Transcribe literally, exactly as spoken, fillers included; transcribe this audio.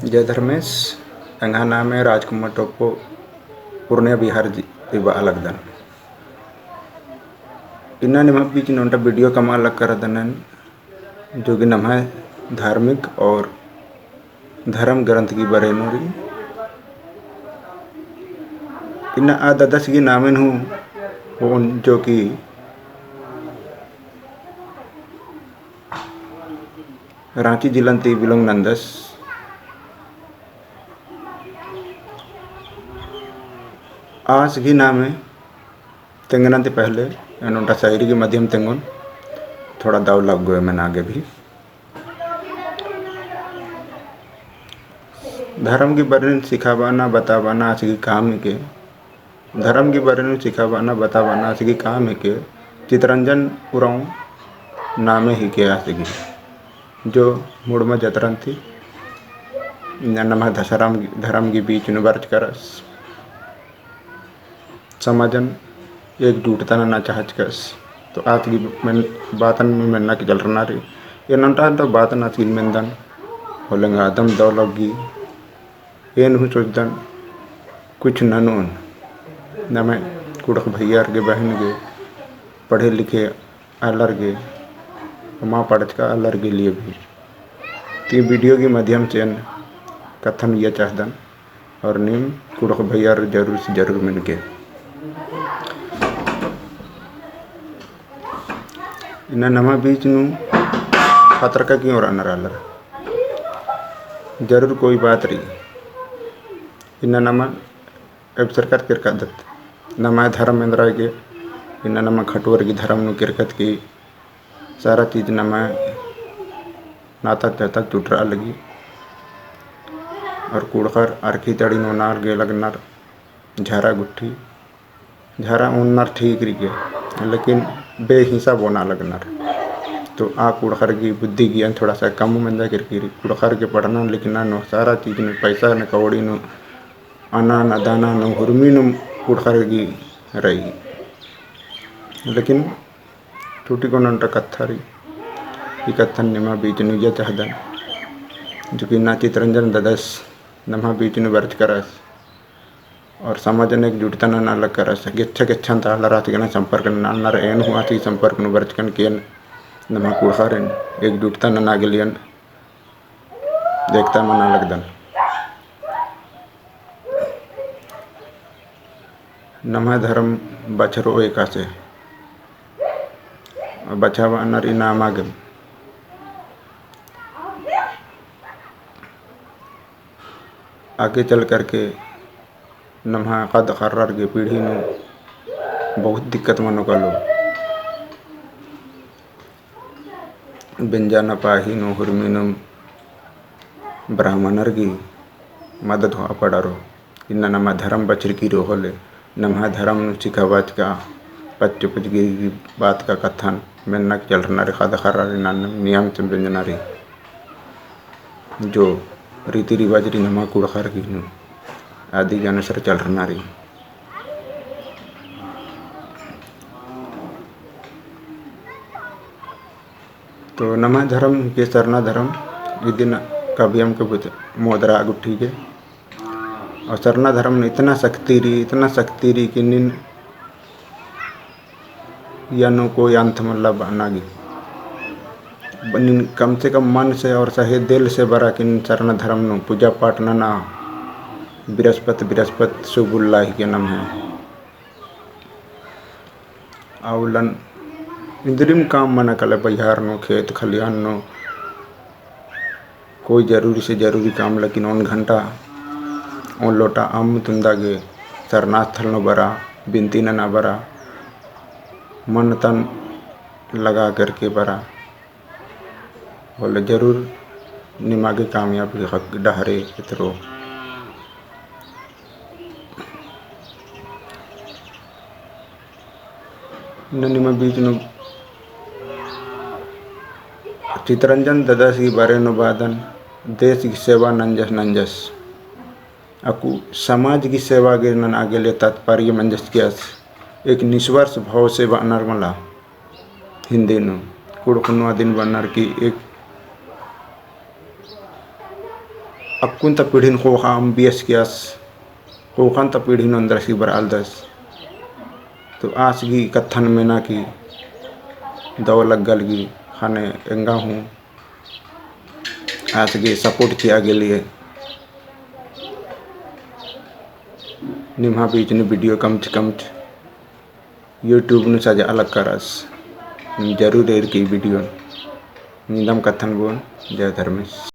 जय धर्मेस, एंग्है नामे राजकुमार टोप्पो, पूर्णिया बिहार ती बआ लगदन। इन्ना निम्है बीच नू ओन्टा video कमआ लगदन, जो कि नम्है धार्मिक और धर्म ग्रंथ की बारे नू रई। इन्ना आ ददस गही नामेन हूँ होन, जो कि राँची जिलन ती belong नंदस। आस गही नामे तेंगना ती पहले एन ओन्टा शायरी के माध्यम तेंगोन, थोड़ा दव लग्गो एमन आगे भी। धर्म की बारे नू सिखाबअना, बताबअना आस गही काम हिके। धर्म की बारे नू सिखाबअना, बताबअना आस गही काम हिके। चितरंजन उराँव नामे हिके आस गही, जो मुड़मा जतरन ती इन्ना नम्है धसरम, धर्म की बीच नू बरचकरस। समाजन एकजुटता नना चाहचकस। तो आस गही मेन, बातन नू मेन्ना की चलरना रई। एन ओन्टा तो बातन आस गही मेन्दन, होले एंगा अदम दव लग्गी। एन हूँ सोचदन कुछ ननोन, नम्है कुँड़ुख़ भैयर गे, बहिन गे, पढ़े लिखे आलर गे, मा पढ़चका आलर गे लिए भी। ती video की माध्यम से एन कत्थन इया चाहदन। और नीम कुँड़ुख़ भैयर जरूर से जरूर मेनके। इन्ना नम्है बीच नू खतरका की ओर अनर आलर। जरूर कोई बात रई। इन्ना नमा एबसरकर केरकादत। नम्है धर्म एन्दरा गे, इन्ना नमा खटवर की धर्म नू केरकत की सारा चीज नम्है नाता चाता चुटरा लगी। और कुँड़ुख़र अरखी तड़ी नू ओना गे लगनर, झरा गुट्ठी, झरा ओनर ठीक रई गे, लेकिन बेहिसाब ओना लगनर। तो आ कुँड़ुख़र की बुद्धि ज्ञान थोड़ा सा कम मंजा केरकी रई। कुँड़ुख़र के पढ़ना लिखना नू, सारा चीज नू, पैसा नू, कौड़ी नू, अना नू, दाना नू, हुरमी नू कुँड़ुख़र की रई। लेकिन टूटी कोना ओन्टा कत्था रई। ई कत्थन निम्है बीच नू इया चाहदन, जो कि इन्ना चितरंजन ददस नम्है बीच नू बरचकरस। और समाजन एकजुटता नना लगकरस। गेच्छा गेच्छा ता आलर आस गने संपर्क नना लगनर, एन हूँ आस गही संपर्क नू बरचकन की एन नम्है कुँड़ुख़ारिन एकजुटता नना गे लिए एन एकता मना लगदन। नम्है धर्म बछरो एकासे बछाबअनर इन्ना मा गे। आगे चल करके नम्है ख़द्द ख़र्रर गे पीढ़ी नू बहुत दिक्कत मनो कालो। बेंजा नपाही नू हुरमी नू ब्राह्मणर गे मदद होआ पड़ारो। इन्ना नम्है धर्म बछरकी रओ होले, नम्है धर्म नू सिखाबाचका पच्चो पचगिरी बात का कत्थन मेन्ना की चलरना रई। ख़द्द ख़र्रर इन्ना नियम से बेंजना रई। जो रीति रिवाज रई नम्है कुँड़ुख़र गही नू, अदी गही अनुसार चलरना रई। तो नम्है धर्म के सरना धर्म, इदिन कबियम के बुत मोदरा गुट्ठी के। और सरना धर्म नू इतना शक्ति रई, इतना शक्ति रई कि नीन या नू कोई अंत मल्ला बअना गे। नीन कम से कम मन से और सहे दिल से बरा कि नीन सरना धर्म नू पूजा पाठ नना, बिरस्पत, बिरस्पत सुभ उल्ला हिके नम्है। अउलन इन्द्रिम काम मना काले, बहियार नू, खेत खलिहान नू, कोई जरूरी से जरूरी काम, लेकिन ओन घंटा, ओन लोटा अम्म तुंदा गे सरना स्थल नू बरा, बिनती नना बरा, मन तन लगा करके बरा, होले जरूर निमा गे कामयाबी ख़क्खो डहरे एथरो। इन्ना निमा बीच नू चितरंजन ददस गही बारे नू बअदन, देश गही सेवा नंजस नंजस। अक्कु समाज गही सेवा गे नना गे ले तात्पर्य मंजस कि आस एक निस्वार्थ भाव से बअनर मला। हिन्दी नू कुँड़ुख़ नू अदिन बअनर कि एक अक्कुन ता पीढ़िन ख़ोख़ा अम्बियस कियस, ख़ोख़न ता पीढ़िन अंदरस की बरआलदस। तो आस गी कत्थन मेना कि दव लग्गल गी ख़ने एंगा हूँ आस गे support चिआ गे लिए निम्हा बीच नू video कमच कमच YouTube नू सजा अलग करस। जरूर एरकी video निंदम कत्थन बोन। जय धर्मेस।